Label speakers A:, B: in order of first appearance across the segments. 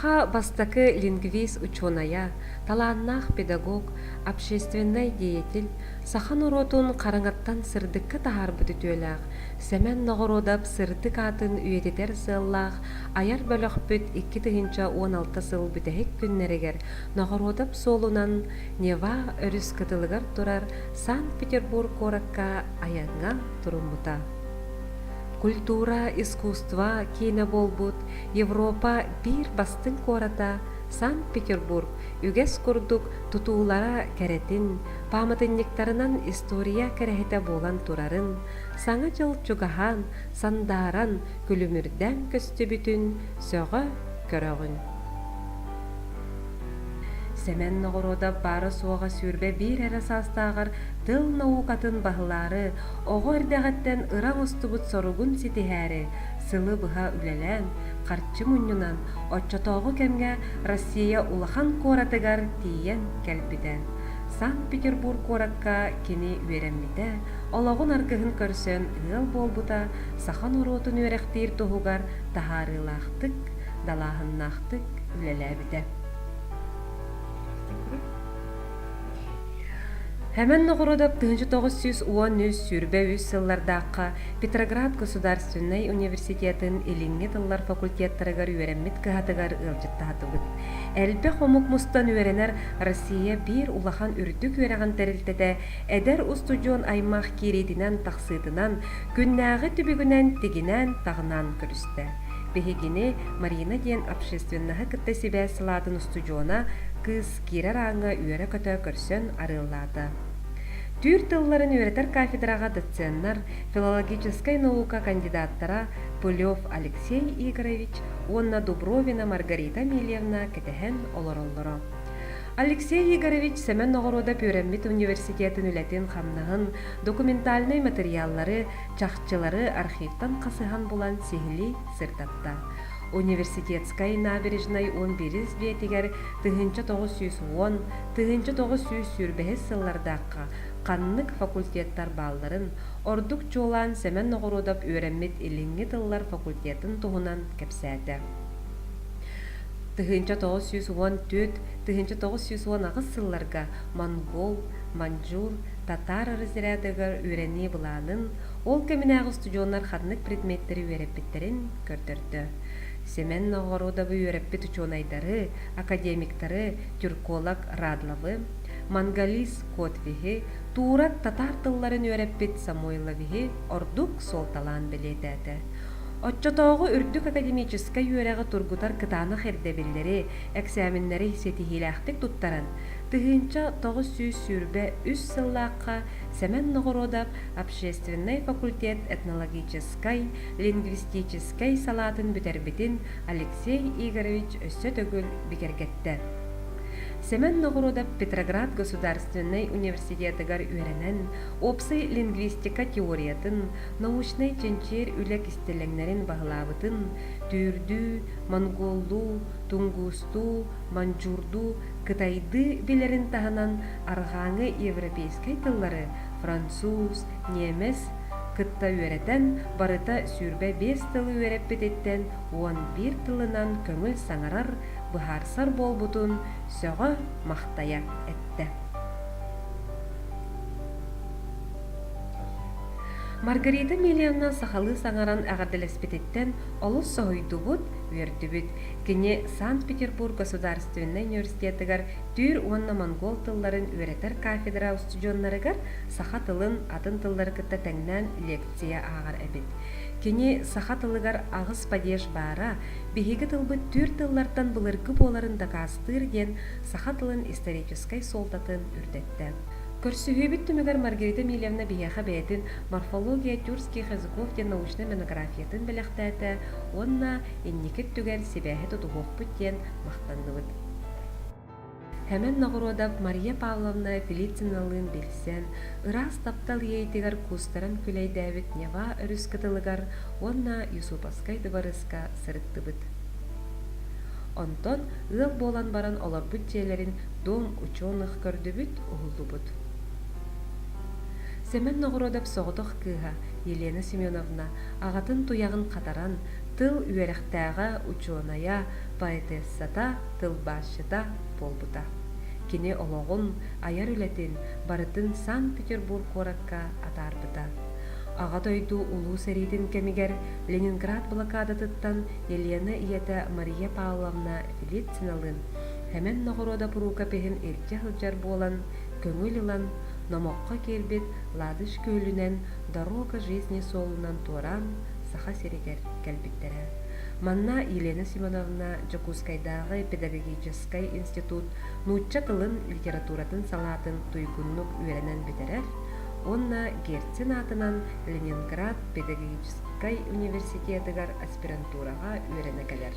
A: Саха бастакы лингвист-учуонайа, талааннаах педагог, общественнай деятель, саха норуотун хараҥаттан сырдыкка таһаарбыт үтүөлээх Сэмэн Ноҕоруодап сырдык аатын үйэтитэр сыаллаах айар бөлөхпүт 2016 сыл бүтэһик күннэригэр Ноҕоруодап суолунан Нева өрүс кытылыгар турар Санкт-Петербург куоракка айаҥҥа туруммута. Культура, искусство киинэ буолбут Европа биир бастыҥ куората Санкт-Петербург үгэс курдук тутуулара кэрэтин, пааматынньыктарынан история кэрэһитэ буолан турарын, Саҥа дьыл чугаһаан, сандааран, күлүмүрдээн көстүбүтүн сөҕө көрөҕүн. Сэмэн Ноҕоруодап баара-суоҕа 21 эрэ саастааҕар тыл наукатын баһылаары, оҕо эрдэҕиттэн ыра оҥостубут соругун ситиһээри, сылы быһа үлэлээн, харчы мунньунан, оччотооҕу кэмҥэ Россия улахан куоратыгар тиийэн кэлбитэ. Санкт-Петербург куоракка кини үөрэммитэ, олоҕун аргыһын көрсөн ыал буолбута, саха норуотун үөрэхтиир туһугар таһаарыылаахтык, далааһыннаахтык үлэлээбитэ. Хэмэн Ноҕородов 1913-23 сыллардаахха Петроград государственнай университетын Илиҥҥи тыллар факультеттарыгар үөрэммит кыһатыгар ыалдьыттаатыбыт. Элбэх омук мустан үөрэнэр Россия биир улахан үрдүк үөрэҕин тэрилтэтэ эдэр устудьуон аймах киириитинэн-тахсыытынан, күннээҕи түбүгүнэн тигинээн-таҕынаан көрүстэ. Биһигини Марина диэн общественноһы кытта сибээс салаатын устудьуона кыыс киирэр ааҥҥа үөрэ-көтө көрсөн арыаллаата. Түүр тылларын үөрэтэр кафедраҕа доценнар, филологическай наука кандидаттара Пылев Алексей Игоревич уонна Дубровина Маргарита Мильевна кэтэһэн олороллоро. Алексей Игоревич Сэмэн Ноҕоруодап үөрэммит университетын үлэтин-хамнаһын, документальнай матырыйааллары, чахчылары архивтан хасыһан булан сиһилии сырдатта. Университетскай набережнай 11 дьиэтигэр 1910, 1925 сыллардаахха ханнык факультеттар баалларын, ордук чуолаан Сэмэн Ноҕоруодап үөрэммит Илиҥҥи тыллар факультетын туһунан кэпсээтэ. 1914, 1918 сылларга монгол, маньчжур, татаар разрядыгар үөрэнии былаанын, ол кэминээҕи устудьуоннар ханнык предметтэри үөрэппиттэрин көрдөрдө. Семен Новгородовы үөрэппит учуонайдары, академиктары, тюрколог Радловы, монголист Котвиһи, туурат татаар тылларын үөрэппит Самойловиһы ордук суолталаан бэлиэтээтэ. Оччотооҕу үрдүк академическай үөрэҕи тургутар кытаанах ирдэбиллэри, эксээмэннэри ситиһиилээхтик туттаран, 1923 сыллаахха Сэмэн Ноҕоруодап общественнай факультет этнологическай, лингвистическэй салаатын бүтэрбитин Алексей Игоревич өссө төгүл бигэргэттэ. Сэмэн Ноҕоруодап Петроград государственнай университетыгар үөрэнэн, уопсай лингвистика теориятын, научнай чинчийэр үлэ кистэлэҥнэрин баһылаабытын, түүрдүү, монголлуу, тунгустуу, маньчжурдуу, кытайдыы билэрин таһынан арҕааҥы европейскай тыллары француз, ньиэмэс кытта үөрэтэн, барыта 25 тылы үөрэппититтэн 11 тылынан көҥүл саҥарар, быһаарсар буолбутун сөҕө-махтайа эттэ. Маргарита Мильевна сахалыы саҥаран эҕэрдэлэспититтэн олус соһуйдубут, үөрдүбүт. Кини Санкт-Петербург государственнай университетыгар түүр уонна монгол тылларын үөрэтэр кафедра устудьуоннарыгар саха тылын атын тыллары кытта тэҥнээн лекция ааҕар эбит. Кини саха тылыгар аҕыс падеж баара, биһиги тылбыт түүр тыллартан былыргы буоларын дакаастыыр диэн саха тылын историческай суолтатын үрдэттэ. Көрсүһүүбүт түмүгэр Маргарита Мильевна биһиэхэ бэйэтин «Морфология тюркских языков» диэн научнай монографиятын бэлэхтээтэ уонна инники өттүгэр сибээһи тутуһуохпут диэн махтанныбыт. Хэмэн Ноҕоруодап Мария Павловна Фелициналыын билсэн, ыраас таптал иэйитигэр куустаран күлэйдээбит Нева өрүс кытылыгар уонна Юсуповскай дыбарыаска сырыттыбыт. Онтон ыал буолан баран олорбут дьиэлэрин Дом ученых көрдүбүт, уһуллубут. Сэмэн Ноҕоруодап соҕотох кыыһа Елена Семеновна аҕатын туйаҕын хатаран, тыл үөрэхтээҕэ, учуонайа, поэтессата, тылбаасчыта буолбута. Кини олоҕун, айар үлэтин барытын Санкт-Петербург куоракка атаарбыта. Аҕа дойду Улуу сэриитин кэмигэр Ленинград блокадатыттан Елена ийэтэ Мария Павловна Филипциналыын Сэмэн Ноҕоруодап рукопиһын илдьэ сылдьар буолан, көҥүл ылан, номоххо киирбит Ладыш күөлүнэн «Дорога жизни» суолунан туораан Саха сиригэр кэлбиттэрэ. Манна Елена Семеновна Дьокуускайдааҕы педагогическай институт нуучча тылын, литературатын салаатын туйгуннук үөрэнэн бүтэрэр уонна Герцен аатынан Ленинград педагогическай университетыгар аспирантураҕа үөрэнэ кэлэр.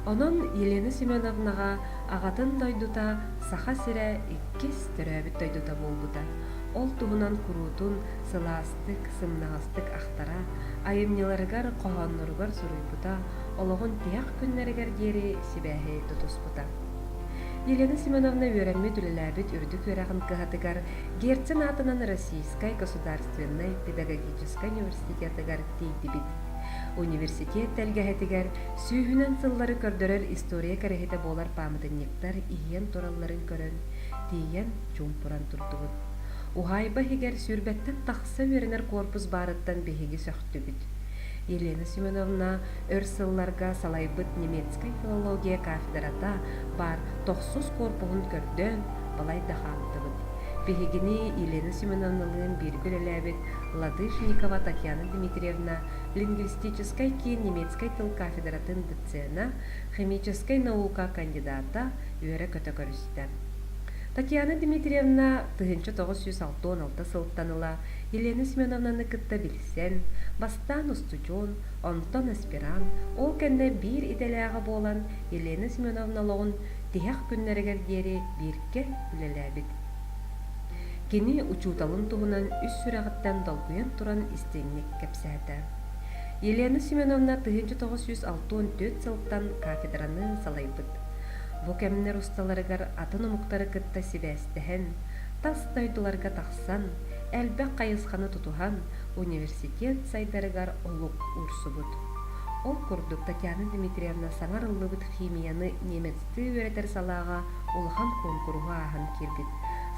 A: Онон Елена Семеновнаҕа аҕатын дойдута Саха сирэ иккис төрөөбүт дойдута буолбута. Ол туһунан куруутун сылаастык, сымнаҕастык ахтара, айымньыларыгар, хоһоонноругар суруйбута, олоҕун тиһэх күннэригэр диэри сибээһи тутуспута. Елена Семеновна үөрэммит, үлэлээбит үрдүк үөрэҕин кыһатыгар Герцен аатынан Российскай государственнай педагогическай университетыгар тиийдибит. Университет тэлгэһэтигэр сүүһүнэн сыллары көрдөрөр история кэрэһитэ буолар пааматынньыктар иһийэн туралларын көрөн, тиийэн чуумпуран турдубут. Уһаайба иһигэр сүүрбэттэн тахса үөрэнэр корпус баарыттан биһиги сөхтүбүт. Елена Семеновна өр сылларга салайбыт немецкэй филология кафедрата баар тохсус корпуһун көрдөөн балайда хаамтыбыт. Биһигини Елена Семеновналыын бииргэ үлэлээбит Ладыжникова Татьяна Дмитриевна лингвистическай киин немецкэй тыл кафедратын доцена, химическэй наука кандидата үөрэ-көтө көрүстэ. Татьяна Дмитриевна 1966 сылтан ыла Елена Семеновнаны кытта билсэн, бастаан устудьуон, онтон аспирант, ол кэннэ биир идэлээҕэ буолан Елена Семеновна олоҕун тиһэх күннэригэр диэри бииргэ үлэлээбит. Кини учууталын туһунан үс сүрэҕиттэн долгуйан туран истиҥник кэпсээтэ. Елена Семеновна 1964 сылтан кафедраны салайбыт. Бу кэмнэр усталарыгар атын омуктары кытта сибээстэһэн, тас дойдуларга тахсан, элбэх хайысханы тутуһан, университет сайдарыгар олук уурсубут. Ол курдук Татьяна Дмитриевна саҥа арыллыбыт химияны немецтыы үөрэтэр салааҕа улахан куонкуруһу ааһан киирбит.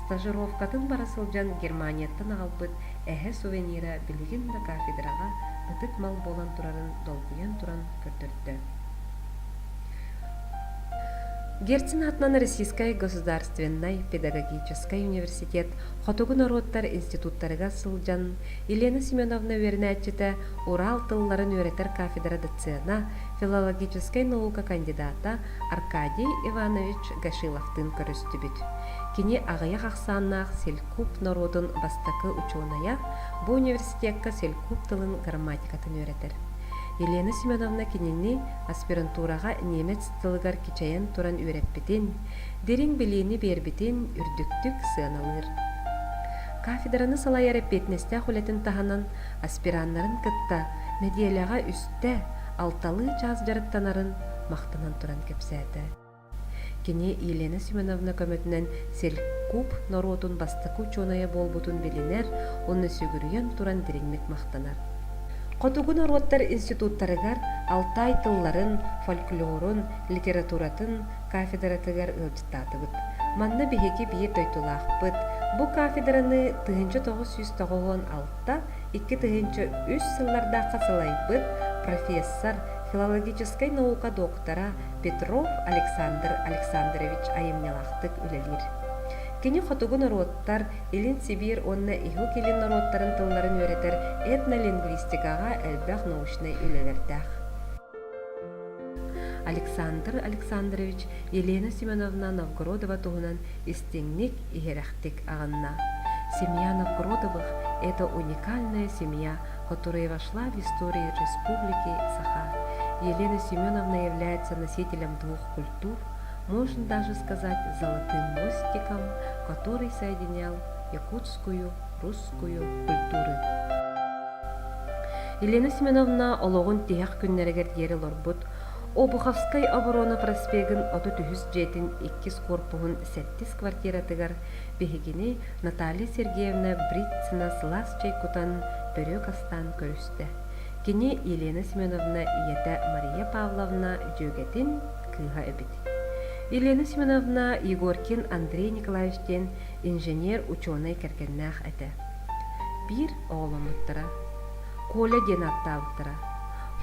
A: Стажировкатын бара сылдьан Германияттан аҕалбыт эһэ сувенира билигин да кафедраҕа ытык мал буолан турарын долгуйан туран көрдөрдө. Герцен аатынан Российскай государственнай педагогическай университет Хотугу норуоттар институттарыгар сылдьан Елена Семеновна үөрэнээччитэ Урал тылларын үөрэтэр кафедра доцена, филологическай наука кандидата Аркадий Иванович Гашиловтыын көрүстүбүт. Кини аҕыйах ахсааннаах селькуп норуотун бастакы учуонайа, бу университекка селькуп тылын грамматикатын үөрэтэр. Елена Семеновна кинини аспирантураҕа немец тылыгар кичэйэн туран үөрэппитин, дириҥ билиини биэрбитин үрдүктүк сыаналыыр. Кафедраны салайар эппиэтинэстээх үлэтин таһынан аспираннарын кытта нэдиэлэҕэ үстэ алталыы чаас дьарыктанарын махтанан туран кэпсээтэ. Кини Елена Семеновна көмөтүнэн Селькуп норуотун бастакы учуонайа буолбутун билинэр уонна сүгүрүйэн туран дириҥник махтанар. Хотугу норуоттар институттарыгар Алтай тылларын, фольклорун, литературатын кафедратыгар ыалдьыттаатыбыт. Манна биһиги биир дойдулаахпыт. Бу кафедраны 1996 2003 сыллардаахха салайбыт профессор, филологическай наука доктора Петров Александр Александрович айымньылаахтык үлэлиир. Кини хотугу норуоттар, Илин Сибиир уонна Иһук Илин норуоттарын тылларын үөрэтэр этнолингвистикаҕа элбэх научнай үлэлэрдээх. Александр Александрович Елена Семеновна Новгородова туһунан истиҥник, иһирэхтик аҕынна. Семья Новгородовых – это уникальная семья, которая вошла в историю Республики Саха. Елена Семеновна является носителем двух культур, можно даже сказать, золотым мостиком, который соединял якутскую, русскую культуры. Елена Семеновна олоҕун тиһэх күннэригэр диэри олорбут Обуховскай оборона проспегын 33 дьиэтин иккис корпуһун сэттис квартиратыгар биһигини Наталья Сергеевна Брицына сылаас чэй кутан, бөрүөк астаан көрүстэ. Кини Елена Семеновна ийэтэ Мария Павловна дьүөгэтин кыыһа эбит. Елена Семеновна Егоркин Андрей Николаевич диэн инженер-учуонай кэргэннээх этэ. Биир оҕоломмуттара. Коля диэн ааттаабыттара.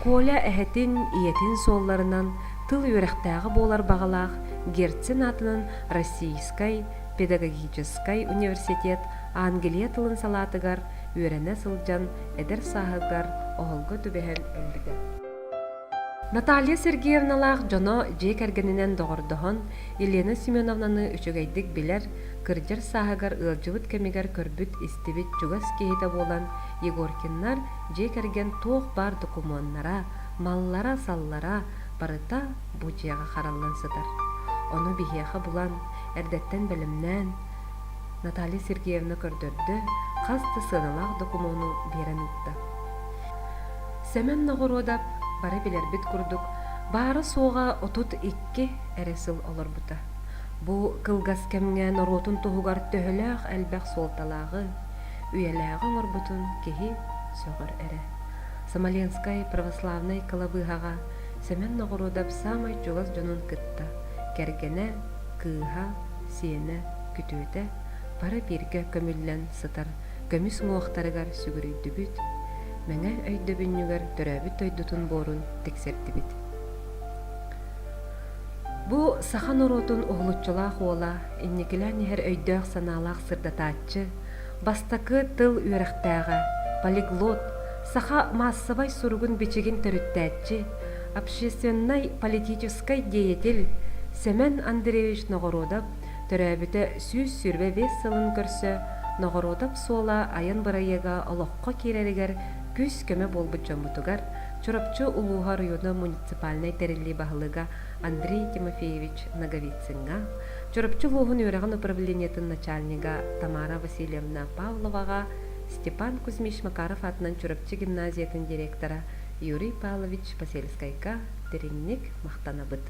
A: Коля эһэтин, ийэтин суолларынан тыл үөрэхтээҕэ буолар баҕалаах Герцен аатынан Российскай педагогическай университет Англия тылын салаатыгар үөрэнэ сылдьан эдэр сааһыгар оһолго түбэһэн өлбүтэ. Наталья Сергеевналаах дьоно дьиэ кэргэнинэн доҕордоһон, Елена Семеновнаны үчүгэйдик билэр, кырдьар сааһыгар ыалдьыбыт кэмигэр көрбүт-истибит чугас киһитэ буолан, Егоркиннар дьиэ кэргэн туох баар докумуоннара, маллара-саллара барыта бу дьиэҕэ хараллан сытар. Ону биһиэхэ булан, эрдэттэн бэлэмнээн, Наталья Сергеевна көрдөрдө, хас да сыаналаах докумуону биэрэн ыытта. Сэмэн Ноҕоруодап, бары билэрбит курдук, баара-суоҕа 32 эрэ сыл олорбута. Бу кылгас кэмҥэ норуотун туһугар төһөлөөх элбэх суолталааҕы, үйэлээҕи оҥорбутун киһи сөҕөр эрэ. Смоленскай православнай кылабыыһаҕа Сэмэн Ноҕоруодап саамай чугас дьонун кытта кэргэнэ, кыыһа, сиэнэ, күтүөтэ бары бииргэ көмүллэн сытар көмүс уҥуохтарыгар сүгүрүйдүбүт, мэҥэ өйдөбүнньүгэр төрөөбүт дойдутун буорун тиксэрдибит. Бу саха норуотун уһулуччулаах уола, инникилээн иһэр өйдөөх-санаалаах сырдатааччы, бастакы тыл үөрэхтээҕэ, полиглот, саха маассабай суругун-бичигин төрүттээччи, общественнай политическай деятель Сэмэн Андреевич Ноҕоруодап төрөөбүтэ 125 сылын көрсө Ноҕоруодап суола айан бырайыага олоххо киирэригэр күүс-көмө буолбут дьоммутугар Чурапчы улууһа оройуона муниципальнай тэриллии баһылыга Андрей Тимофеевич Ноговицыҥҥа, Чурапчы улууһун үөрэҕин управлениетын начальнига Тамара Васильевна Павловаҕа, Степан Кузьмич Макаров аатынан Чурапчы гимназиятын директора Юрий Павлович Посельскайга дириҥник махтанабыт.